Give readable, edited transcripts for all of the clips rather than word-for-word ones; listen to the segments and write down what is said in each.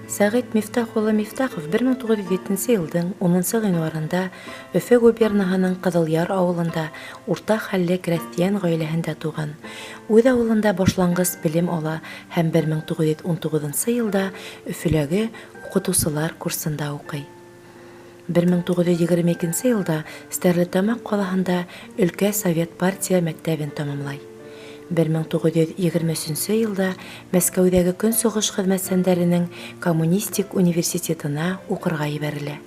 Сәғит Мифтах улы Мифтахов 1907 йылдың 10 ғинуарында Өфө губернаһының Ҡыҙылъяр ауылында урта хәлле крәҫтиән ғаиләһендә тыуған. Үҙ ауылында башланғыс белем ала һәм 1919 йылда Өфөләге уҡытыусылар курсында уҡый. 1922 йылда Стәрлетамаҡ ҡалаһында өлкә совет партия мәктәбен тамамлай. 1923 йылда Мәскәүҙәге Көнсығыш хеҙмәтсәндәренең коммунистик университетына уҡырға ебәрелә.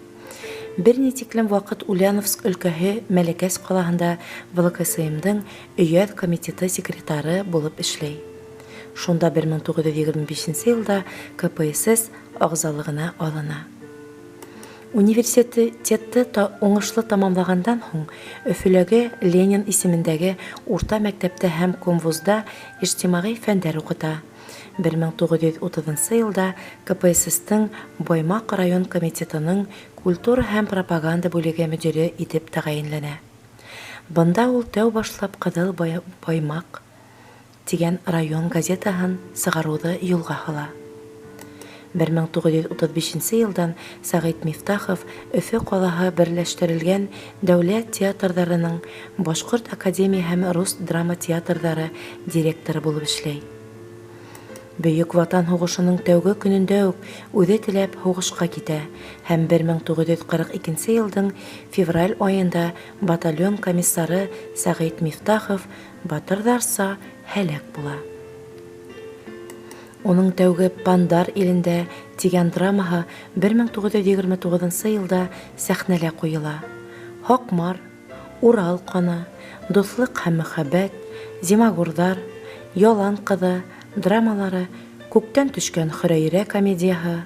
Бер ни тиклем ваҡыт Ульяновск өлкәһе Мәләкәс ҡалаһында ВЛКСМ-дың өйәҙ комитеты секретары булып эшләй. Шунда 1925 йылда КПСС ағзалығына алына. Университетты уңышлы тамамлағандан һуң Өфөләге Ленин исемендәге урта мәктәптә һәм комвузда ижтимағи фәндәр уҡыта. 1930 йылда КПСС-тың Баймаҡ район комитетының культура һәм пропаганда бүлеге мөдире итеп тәғәйенләнә. Бында ул тәү башлап «Ҡыҙыл Баймаҡ» тигән район газетаһын сығарыуҙы юлға һала. 1935 йылдан Сәғит Мифтахов Өфө ҡалаһы берләштерелгән дәүләт театрҙарының Башҡорт академия һәм рус драма театрҙары директоры булып эшләй. Бөйөк Ватан һуғышының тәүге көнөндә үк үҙе теләп һуғышҡа китә һәм 1942 йылдың февраль айында батальон комиссары Сәғит Мифтахов батырҙарса һәләк була. Уның тәүге «Пандар илендә» тигән драмаһы 1929 йылда сәхнәлә ҡуйыла. «Һаҡмар», «Урал ҡаны», «Дуҫлыҡ һәм мөхәббәт», «Зимагурҙар», «Ялан ҡыҙы» драмалары, «Күктән төшкән Хөрәйрә» комедияһы,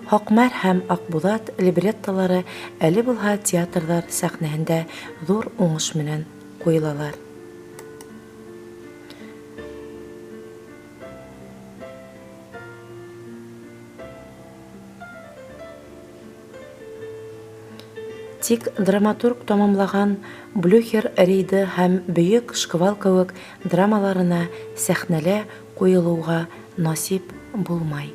«Һаҡмар һәм Аҡбуҙат» либреттолары әле булһа театрҙар сәхнәһендә ҙур уңыш менән ҡуйылалар. Тик драматург тамамлаған «Блюхер рейды» һәм «Бөйөк шквал» кеүек драмаларына сәхнәлә ҡуйылыуға насип булмай.